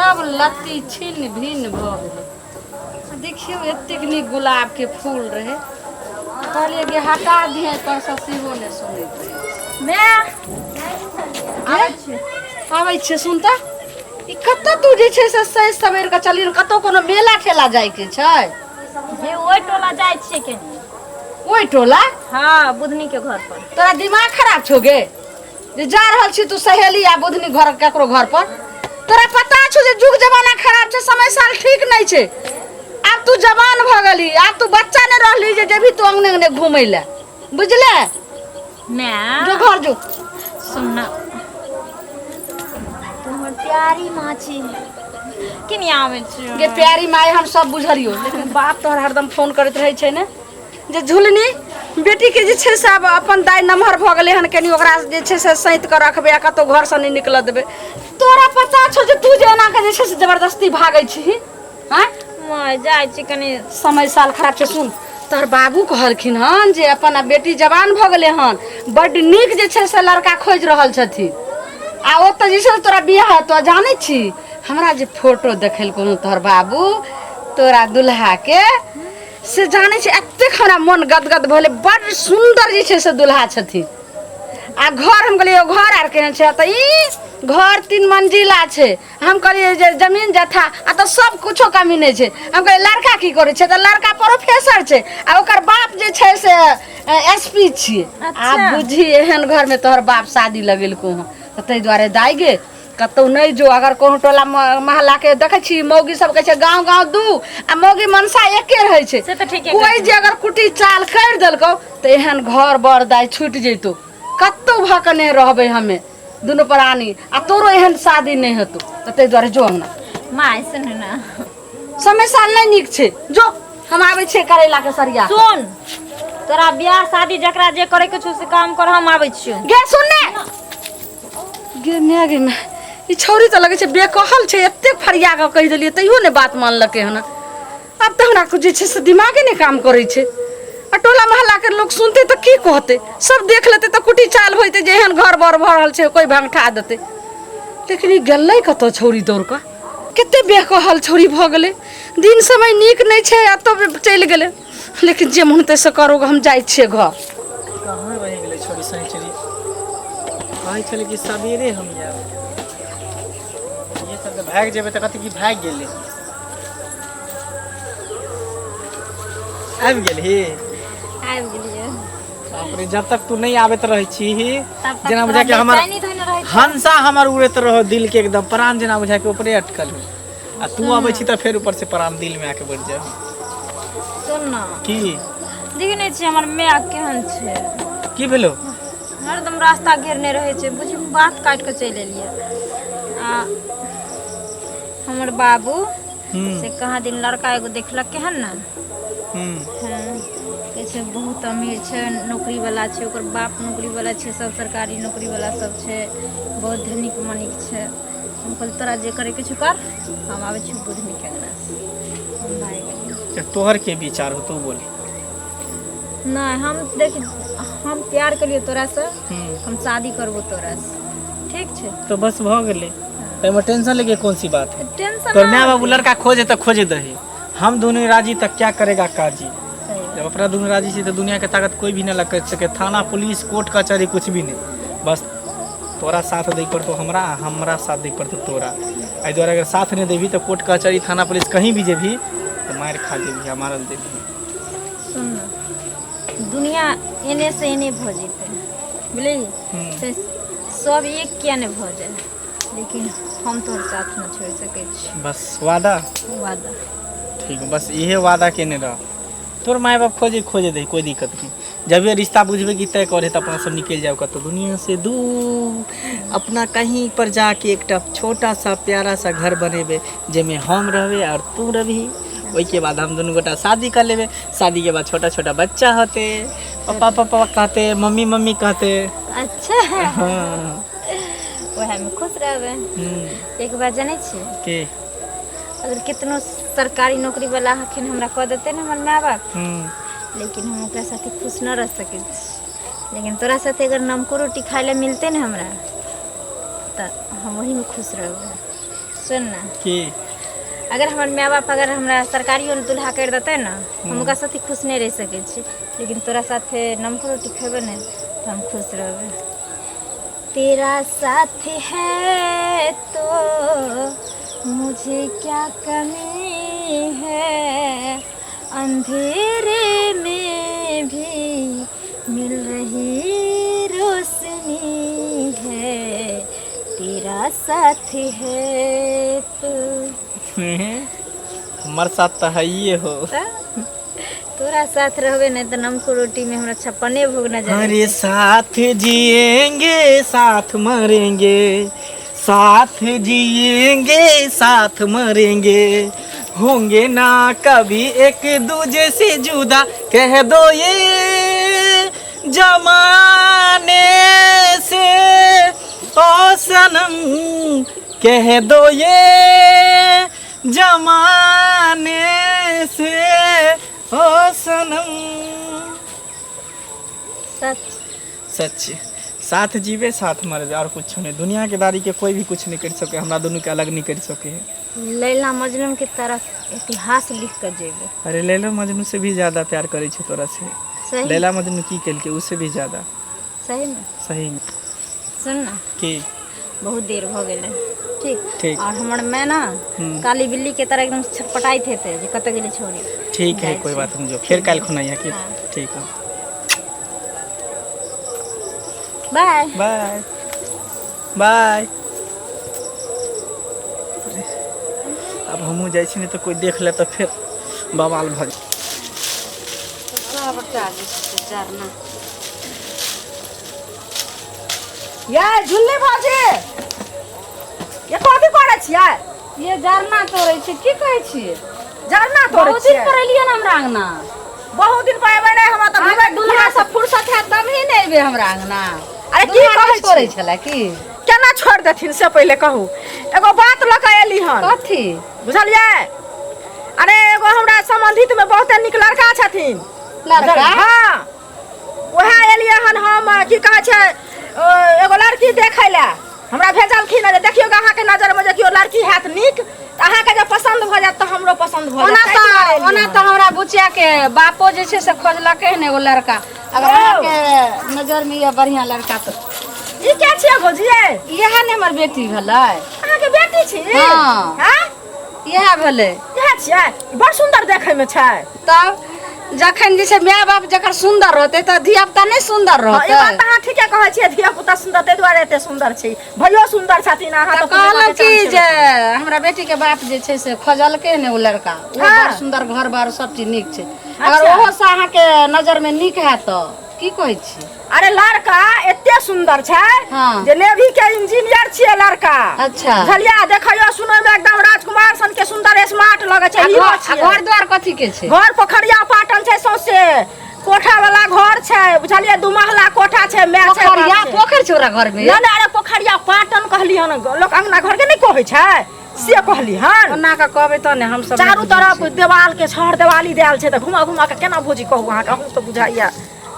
सब लत्ती छिन्न भिन्न भऽ गेलै। आ देखियौ एतेक नीक गुलाबके फूल रहै, कहलियै कि हटा दिहे पर से सेहो नहि सुनैत रहै। माय, आबै छी। आबै छियै। सुन तऽ, ई कतऽ तू जे छै से सैज सवेर कऽ चली? कतौ कोनो मेला ठेला जाइके छै? जे ओहि टोला जाइ छियै कनी। ओहि टोला? हँ, बुधनी के घर पर। तोरा दिमाग खराब छौ गे, जे जा रहल छी तू सहेली आ बुधनी घर केकरो घर पर? तोरा पता छौ जे जुग जमाना खराब छै, समय साल ठीक नहि छै। आब तू जवान भऽ गेली, आब तू बच्चा नहि रहली जे जेबही तू अंगने अंगने घूमै लए, बुझले? माय, जो घर जो। सुन ना, तू हमर प्यारी माँ छी कि नहि? आबै छियौ। गे प्यारी माय, हम सब बुझलियौ, लेकिन बाप तोहर हरदम फोन करैत रहै छै ने जे झुलनी बेटीके जे छै से आब अपन दाइ नमहर भऽ गेलै हन, कनि ओकरा जे छै से सैंत कऽ रखबै आ कतहु घरसँ नहि निकलऽ देबै। तोरा पता छौ जे तू जे एना कऽ जे छै से जबरदस्ती भागै छही? आँय? माय, जाइ छी कनि। समय साल खराब छै। सुन, तोहर बाबू कहलखिन हन जे अपन आब बेटी जवान भऽ गेलै हन, बड्ड नीक जे छै से लड़का खोजि रहल छथिन आ ओतऽ जे छै से तोरा बियाह हेतौ। जानै छी, हमरा जे फोटो देखेलकौ हन तोहर बाबू तोरा दुल्हाके, से जानै छी, एतेक हमरा मन गदगद भेलै। बड्ड सुन्दर जे छै से दुल्हा छथिन आ घर, हम कहलियै घर आर केहन छै? तऽ ई घर 3 मंजिला छै। हम कहलियै जे जमीन जथा आ तऽ सब कुछो कमी नहि छै। हम कहलियै लड़का की करै छै? तऽ लड़का प्रोफेसर छै आ ओकर बाप जे छै से एस पी छियै। आब बुझी, एहन घरमे तोहर बाप शादी लगेलकौ हँ। तऽ ताहि दुआरे दाइ गे, कतहु नहि जो। अगर कोनो टोला महल्लाके देखै छी, मौगी सब कहै छै गाँव गाँव दू आ मौगी मनसा एके रहै छै। से तऽ ठीके। कोइ जे अगर कुटी चाल करि देलकौ तऽ एहन घर बर दाइ छुटि जैतौ। कतहु भऽ कऽ नहि रहबै हमे दुनू प्राणी आ तोरो एहन शादी नहि हेतौ। तऽ ताहि दुआरे जो अंगना। माय, सुन ना। समय साल नहि नीक छै, जो। हम आबै छियै करैला के सरिया कऽ। सुन, तोरा बियाह शादी जकरा जे करे के छौ से काम कर, हम आबै छियौ। गे सुन ने गे माय, गे माय, ई छौरी तऽ लगै छै बेकहल छै। एतेक फरिया कऽ कहि देलियै तैयो नहि बात मानलकै हन। आब तऽ हमरा जे छै से दिमागे नहि काम करै छै। आ टोला मोहल्लाके लोक सुनतै तऽ की कहतै? सब देख लेतै तऽ कुटी चाल होइतै जे एहन घर बर भऽ रहल छै, कोइ भंगठा देतै। लेकिन ई गेलै कतऽ छौरी दौड़ कऽ? कते बेकहल छौरी भऽ गेलै। दिन समय नीक नहि छै आ तब चलि गेलै। लेकिन जे मन हेतै से करू, हम जाइ छियै घर। कहाँ रहि गेलै छोरी शनिचरी? कहै छलै कि सवेरे हम जायब। ये सब तऽ भागि जेबै तऽ कथी कि भागि गेलै। आबि गेलही? आबि गेलियै। बाप रे, जब तक तू नहि आबैत रहै छी तब तक जेना तोरा बुझा कि हमर बेचैनी धोने रहै छै। हंसा हमर उड़ैत रहो, दिल के एकदम प्राण जेना बुझा के ऊपरे अटकल हो आ तू अबै छी तऽ फेर ऊपर से प्राण दिल में आके बैठ जाए। सुन ना। की? देखे नहि छी हमर माय केहन छै? की भेलो? हरदम रास्ता घेरने रहै छै। बुझी बात काटि कऽ चलि एलियै। आ हमर बाबू से कहाँ दिन लड़का एगो देखलक हन ने। हाँ, कहै छै बहुत अमीर छै, नौकरी वाला छै, ओकर बाप नौकरी वाला छै, सब सरकारी नौकरी वाला सब छै, बहुत धनिक मनिक छै। हम कहलियै तोरा जे करैके छौ कर, हम आबै छी बुधनी के अंगना से। हम भागि गेलियै। तऽ तोहर के विचार हो, तू बोली। नहि, हम देख, हम प्यार केलियै तोरासँ। हम शादी करबो तोरासँ, ठीक छै? तो बस भऽ गेलै, ताहिमे टेंशन लेके कौन सी बात है? टेंशन तोर माय बाबू लड़का खोजे तऽ खोजे दही, हम दोनों राजी तऽ क्या करेगा काजी? सही। जब अपना दोनों राजी छी तऽ दुनिया के ताकत कोई भी न लग सके, थाना पुलिस कोर्ट कचहरी कुछ भी नहीं। बस तोरा साथ दै पड़तो हमरा आ हमरा साथ दै पड़तो तोरा। एहि दुआरे अगर साथ नहि देबही तऽ कोर्ट कचहरी थाना पुलिस कहीं भी जेबही तऽ मारि खा जेबही आ मारल जेबही। सुन न, दुनिया एने से एने भऽ जेतै, बुझलिही? से सब एक किया नहि भऽ जाए, लेकिन हम तोहर साथ नहि छोड़ि सकै छी। बस वादा? वादा। ठीक, बस इहे वादा केने रह। तोर माय बाप खोजे खोजे दही, कोई दिक्कत नहीं। जब ये रिश्ता बुझबे कि तय करे तऽ अपना सब निकलि जाओ कतौ दुनिया से दूर, अपना कहीं पर जाके एकटा छोटा सा प्यारा सा घर बनेबे जाहिमे हम रहबे और तू रहबही। ओहिके बाद हम दुनू गोटा शादी कर लेबे। शादी के बाद छोटा छोटा बच्चा होते, पापा पापा कहते, मम्मी मम्मी कहते। अच्छा। हाँ। वएहमे खुश रहबै। एक बार जानै छियै? के? अगर कितनो सरकारी नौकरी वाला हखिन हमरा कऽ देतै ने हमर माय बाप, लेकिन हम ओकरा साथे खुश न रह सकै छी। लेकिन तोरा साथे अगर नमको रोटी खाय लए मिलतै ने हमरा, तऽ हम ओहीमे खुश रहबै। सुन ना। की? अगर हमर माय बाप अगर हमरा सरकारियो ने दुल्हा करि देतै ने, हम ओकरा साथे खुश नहि रहि सकै छी, लेकिन तोरा साथे नमक रोटी खेबै ने तऽ हम खुश रहबै। तेरा साथ है तो मुझे क्या कमी है, अंधेरे में भी मिल रही रोशनी है, तेरा साथ है तो। हमर साथ तऽ हइए हो। तोरा साथ रहबे नहीं तो नमको रोटी में हमरा छप्पने भोग न जाए। अरे साथ जिएंगे साथ मरेंगे, साथ जिएंगे साथ मरेंगे, होंगे ना कभी एक दूजे से जुदा, कह दो ये जमाने से ओ सनम, कह दो ये जमाने से ओ सनम। सच? सच, साथ जीवे साथ मरबे, और कुछ नहीं। दुनिया के दारी के कोई भी कुछ नहीं कर सके, हमरा दुनू के अलग नहीं कर सके। लैला मजनू के तरफ इतिहास लिख कर जेबे। अरे लैला मजनू से भी ज्यादा प्यार करे छे तोरा से। सही? लैला मजनू की केलके उससे भी ज्यादा। सही में? सही में। सुन ना। की? बहुत देर भ गेलै। ठीक? ठीक। और हमर मैं ना काली बिल्ली के तरह एकदम छटपटाइत हेतै जे कतऽ गेलै छोरी। ठीक है, कोई बात नहीं, जो फिर काल्हि खुना की। ठीक है। बाय। बाय बाय। अब हमहूँ जाइ छी, नहि तऽ कोई देख ले तऽ फेर बवाल भऽ जायत। सबटा जे छै से जरना। ये झुल्ली भौजी, ये कथी करै छियै? ये जरना तोड़ै छै। की कहै छियै? जरना तोड़ै बहुत दिन छियै? पर एलियै ने हमरा अंगना। बहुत दिन पर एबै नहि, हमरा तऽ अहाँके दुल्हा सब फुर्सत हैत तभी ने एबै हमरा अंगना। अरे की दुल्हा कहै नहि छोड़ै छी? छलै की? केना छोड़ि देथिन से पहिले कहू। एगो बात लऽ कऽ एली हन। कथी? बुझलियै? अरे एगो हमरा संबंधित में बहुते नीक लड़का छथिन। लड़का? हाँ, वएह एलियै हन हम, की कहै छै, एगो लड़की देखै लए हमरा भेजलखिन हन जे देखियौ अहाँके नजरमे जे केओ लड़की हैत नीक तऽ अहाँके जे पसन्द भऽ जायत तऽ हमरो पसन्द भऽ ओना जायत। ताहि दुआरे तऽ एलियै ओना हन। तऽ हमरा बुचिया के बापो जे छै से खोजलकै हन एगो लड़का। अगर ओ। अहाँके नजरमे यऽ बढ़िआँ लड़का तऽ। ई के छियै भौजी? इएह ने हमर बेटी भेलै। अहाँके बेटी छी? हाँ। हाँ? इएह भेलै। इएह छियै? बड़ सुन्दर देखैमे छै। तब जखन जे छै माय बाप जकर सुन्दर रहतै तऽ धिया पुता नहि सुन्दर हँ, ई बात रहतै? तऽ अहाँ ठीके कहै छियै। धिया पुता सुन्दर ताहि दुआरे एते सुन्दर छै। भैयो सुन्दर छथिन अहाँ। तऽ तऽ पूर्णिमा कहलहुँ के कि चाँद जे छै। हमरा बेटी के बाप जे छै से खोजलकै ने ओ लड़का, ओ हाँ। बड़ सुन्दर, घर बार सब चीज नीक छै। अगर अच्छा। ओहो से अहाँके नजर मे नीक हैत तऽ की कहै छी? अरे लड़का एते सुन्दर छै हाँ। जे नेवी के इंजीनियर छियै लड़का। अच्छा। बुझलियै? देखैयो सुनै में एकदम राजकुमार सन के सुन्दर स्मार्ट लगै छै। आ हीरो घर आ छियै। घर द्वार कथी के छै? घर पोखरिया पाटन छै, सौंसे कोठा वाला घर छै, बुझलियै? दू महला कोठा छै, माय छै, बाप पोखरिया छै। पोखरि छै ओकरा घर मे? नहि नहि, अरे पोखरिया पाटन कहली हन, लोक अंगना घर के नहि कहै छै से कहली हन। ओना कऽ कहबै तऽ ने हमसब नहि चारू बुझै तरफ छियै। देवाल के छड़ देवाली देल छै, तऽ घुमा घुमा के केना भौजी कहू अहाँके? अहूँ तऽ बुझाइया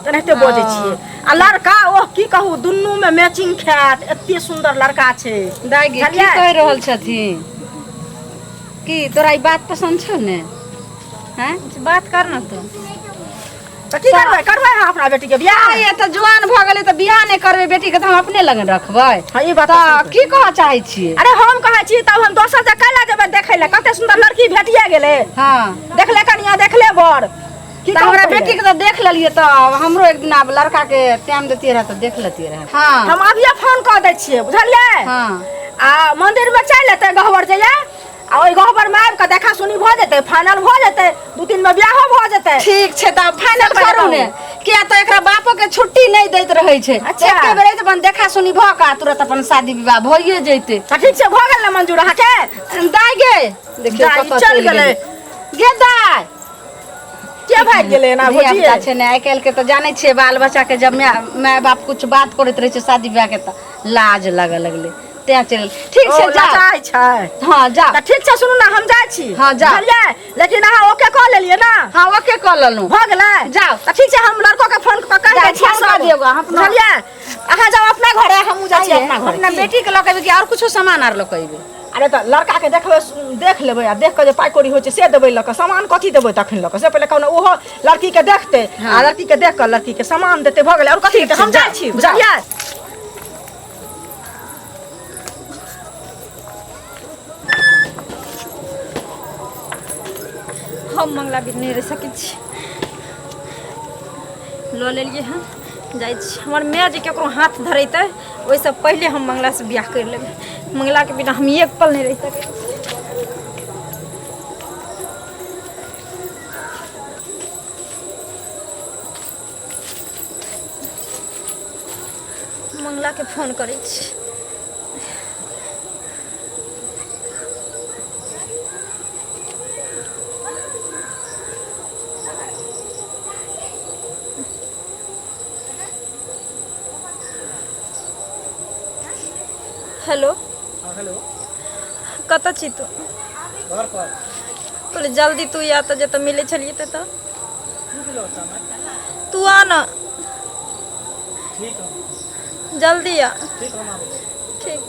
तेनाहिते बजै छियै। आ लड़का, ओह की कहू, दुनू मे मैचिंग खायत, एते सुन्दर लड़का छै। दाइ गे, की बुझलियै? कहि रहल छथिन? की तोरा ई बात पसन्द छौ ने? हैं? बात कर ना तू। तऽ की करबै? करबै अहाँ अपना बेटी के बियाह? ये तऽ जुआन भऽ गेलै तऽ बियाह नहि करबै बेटी के तऽ हम अपने लगन रखबै? हाँ, ई बात तऽ तऽ सही। की कहऽ चाहै छियै? अरे हम कहै छी तब हम दोसर जगह कैला जेबै देखै लए? कते सुन्दर लड़की भेटिए गेलै। हँ। देखले कनिया, देखले बर, की तऽ कहू हमरा पहिले? बेटी के तऽ देख लेलियै, तऽ हमरो एक दिन आब लड़का के टाइम देतियै रहए तऽ देख लेतियै रहए। हँ। हम अभिये फोन कऽ दै छियै, बुझलियै? हँ। आ मंदिर में चलि एतै गहबर जइया, आ ओहि गहबर में आबि कऽ देखा सुनी भऽ जेतै, फाइनल भऽ जेतै, दू दिन में बियाहो भऽ जेतै। ठीक छै, तऽ फाइनल से पहिले करू ने, किया तऽ एकरा बापो के छुट्टी नहि दैत रहै छै। अच्छा। एके बेर अपन देखा सुनी भऽ कऽ आ तुरंत अपन शादी विवाह भइए जैतै। तऽ ठीक छै, भऽ गेल ने मंजूर अहाँके? दाइ गे, देखियौ दाइ कतऽ चलि चलि गेलै। गेलै। गे दाइ, के भागि गेलै एना धिया भौजी? पुता छै ने आइ काल्हि के, तऽ जानै छियै बाल बच्चा के, जब माय माय बाप कुछ बात करैत रहै छै शादी विवाह के तऽ लाज लागऽ लगलै, तें चलि गेलै। ठीक ओ छै, जाउ। लजाइ छै। हँ, जाउ। तऽ ठीक छै, सुनू ने, हम जाइ छी। हँ, जाउ। बुझलियै? लेकिन अहाँ ओके कऽ लेलियै ने? हँ, ओके कऽ लेलहुँ। भऽ गेलै? जाउ। तऽ ठीक छै, हम लड़को के फोन कऽ कहि जाउ, दै छियै फोन कऽ सब। दियौ ग, हम अपना- बुझलियै? अहाँ जाउ अपना घरे, हमहूँ जाइ छी अपना घरे। अपना बेटी के लऽ के एबै कि आओर कुछो सामान आर लऽ के एबै? अरे तऽ लड़का के देखबै, देख लेबै आ देख कऽ जे पाइ कौड़ी होइ छै से देबै लऽ कऽ। सामान कथी देबै तखन लऽ कऽ से पहिले कहू ने। ओहो लड़की के देखतै आ लड़की के देख कऽ लड़की के सामान देतै, भऽ गेलै। आओर कथी हेतै? हम जाइ छी, बुझलियै? हम मंगला बिन नहि रहि सकै छी। लऽ लेलियै हन, जाइ छी। हमर माय जे ककरो हाथ धरेतै, ओहिसँ पहिले हम मंगलासँ बियाह करि लेबै। मंगलाके बिना हम एक पल नहि रहि सकै छी। मंगलाके फोन करै छी। हेलो। हाँ, हेलो। कतऽ छी तू? घर पर। कहले जल्दी तू या तऽ जतऽ मिलै छलियै ततऽ तू आ न। ठीक है। जल्दी आ। ठीक, हम आबै छी। ठीक।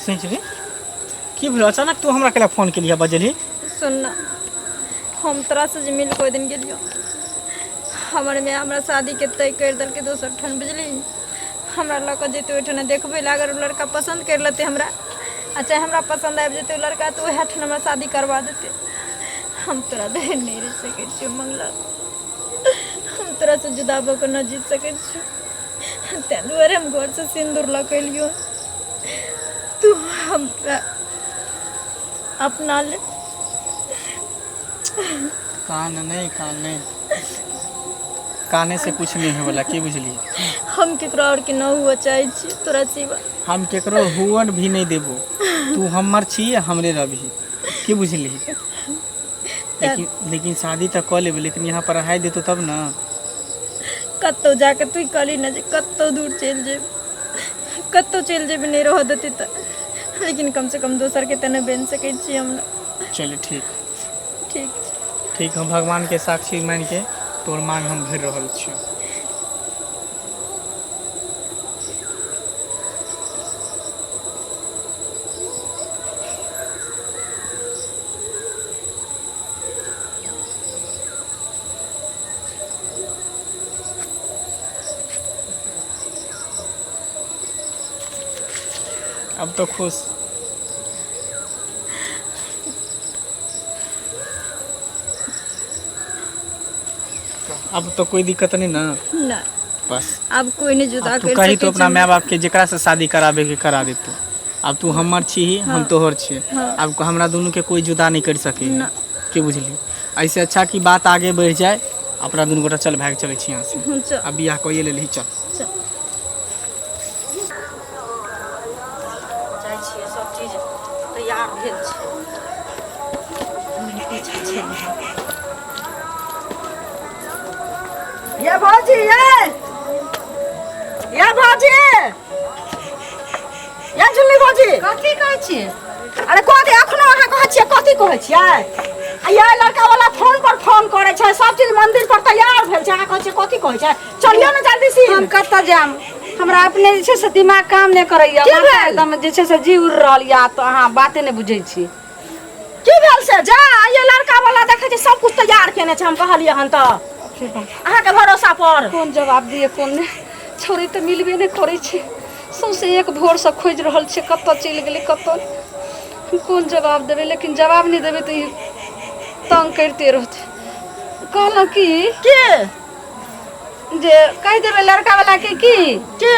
सुनि रे, की भेलो? अचानक तू हमरा केला फोन केलियै, बजलही? सुन न, हम तोरासँ जे मिल कऽ ओहि दिन गेलियौ, हमर माय हमरा शादीके तय करि देलकै दोसर ठाम, बुझली? हमरा लऽ कऽ जेतै ओहिठाम देखबै लए। अगर ओ लड़का पसन्द करि लेतै हमरा आ चाहे हमरा पसन्द आबि जेतै ओ लड़का, तऽ उएह ठाम हमरा शादी करबा देतै। हम तोरा बगैर नहि रहि सकै छियौ मंगला। हम तोरासँ जुदा भऽ कऽ नहि जी सकै छियौ। ताहि दुआरे हम घरसँ सिन्दूर लऽ कऽ एलियौ। तू हमरा अपना ले। कान नहीं, कान नहीं, काने से कुछ नहीं होने वाला, की बुझलिए? हम केकरो और के न हुआ चाहै छी तोरा सिवा। हम केकरो हुअन भी नहीं देबो। तू हमर छी, हमरे रहबही, की बुझली? लेकिन लेकिन शादी तऽ कऽ लेबै, लेकिन यहाँ पढ़ाई देतो तब ना। कतहु जाके तू कहली ने जे कतहु दूर चलि जेब, कतहु चलि जेबै, नहि रहऽ देतै तऽ, लेकिन कमसँ कम दोसरके तऽ नहि बनि सकै छी हम। चल, ठीक। ठीक छै। ठीक, हम भगवान के साक्षी मान के तोर मांग हम भरि रहल छी। अब तो खुश? अब तो कोई दिक्कत नहीं ना? नहि। बस। आब कोई नहि जुदा अब तू करि कही सकै तो अपना छै। माय बाप के जेकरा से शादी कराबे के करा दे तू। अब तू हमर छी, हम तोहर छी। अब हमरा दुनू के कोई जुदा नहीं कर सके, ना। के बुझली? ऐसे अच्छा की बात आगे बढ़ जाए, अपना दुनू गोटा चल भाग चले छी यहाँ से। चल। अब बियाह कइए लेलही, चल। चल। जाइ छियै, सब चीज तैयार भेल छै। छै ये भौजी, ये ये भौजी, ये झुल्ली भौजी। कथी कहै छियै? अरे कथी अखनो अहाँ कहै छियै? कथी कहै छियै? आ ये लड़का वाला फोन पर फोन करै छै, सब चीज मंदिर पर तैयार भेल छै, अहाँ कहै छियै कथी कहै छै? चलियौ ने जल्दी से। हम कतऽ जायब? हमरा अपने जे छै से दिमाग काम नहि करैया। की माथा भेल? एकदम जे छै से जी उड़ि रहल या, तऽ अहाँ बाते नहि बुझै छी। की भेल से? जा, ये लड़का वाला देखै छै सब कुछ तैयार केने छै। हम कहलियै हन तऽ अहाँके भरोसा पर। कोन जवाब दिए, कोन नहि? छौड़ी तऽ मिलबे नहि करै छै। सौंसे एक भोरसँ खोजि रहल छियै, कतऽ चलि गेलै, कतऽ। हम कोन जवाब देबै? लेकिन जवाब नहि देबै तऽ ई तंग करिते रहतै। कहलहुँ की के जे कहि देबै लड़का वालाके की के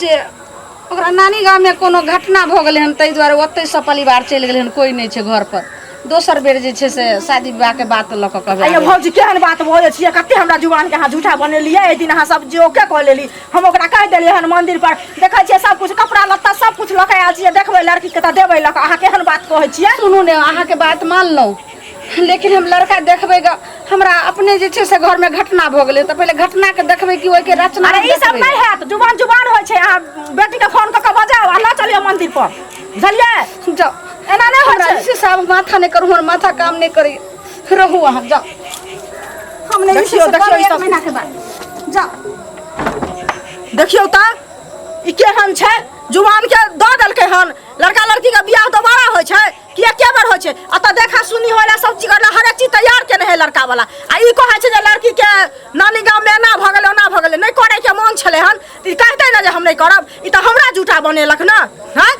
जे ओकरा नानी गाममे कोनो घटना भऽ गेलै हन, ताहि दुआरे ओतहि सब परिवार चलि गेलै हन, कोइ नहि छै घर पर। दोसर बेर जे छै से शादी विवाहके बात लऽ कऽ कहबै। आइयो भौजी, केहन बात बजै छियै? कते हमरा जुबान के अहाँ झूठा बनेलियै। एहि दिन अहाँ सब जे ओके कऽ लेली, हम ओकरा कहि देलियै हन मंदिर पर। देखै छियै सब कुछ, कपड़ा लत्ता सब कुछ लऽ कऽ आयल छियै। देखबै लड़की के तऽ देबै लऽ कऽ। अहाँ केहन बात कहै छियै? सुनू ने, अहाँके बात मानलहुँ, लेकिन हम लड़का देखबै ग, हमरा अपने जे छै से घरमे घटना भऽ गेलै, तऽ पहिले घटनाके देखबै कि ओहिके रचना? अरे ई सब देखबै? नहि हैत। जुबान जुबान होइ छै। अहाँ बेटी के फोन कऽ कऽ बजाउ आ लऽ चलियौ मंदिर पर। बुझलियै? जाओ। एना नहि होइ हमरा छै। जे छै से आब माथा नहि करू, हमर माथा काम नहि करैए। रहू अहाँ, जाओ। हम नहि जे छै देखियौ, से देखियौ करब ई एक सब। महीना के बाद, जाओ। देखियौ तऽ ई केहन छै, जुबान के दऽ देलकै हन। लड़का लड़की के बियाह दोबारा होइ छै कि एके बेर होइ छै? एतऽ देखा सुनी होइ ला, सब चीज करला, हरेक चीज तैयार केने है लड़का वाला, आ ई कहै छै जे लड़की के नानी गाम मे एना भऽ गेलै, ओना भऽ गेलै। नहि करै के मन छलै हन तऽ ई कहतै ने जे हम नहि करब। ई तऽ हमरा जूठा बनेलक ने। हँ,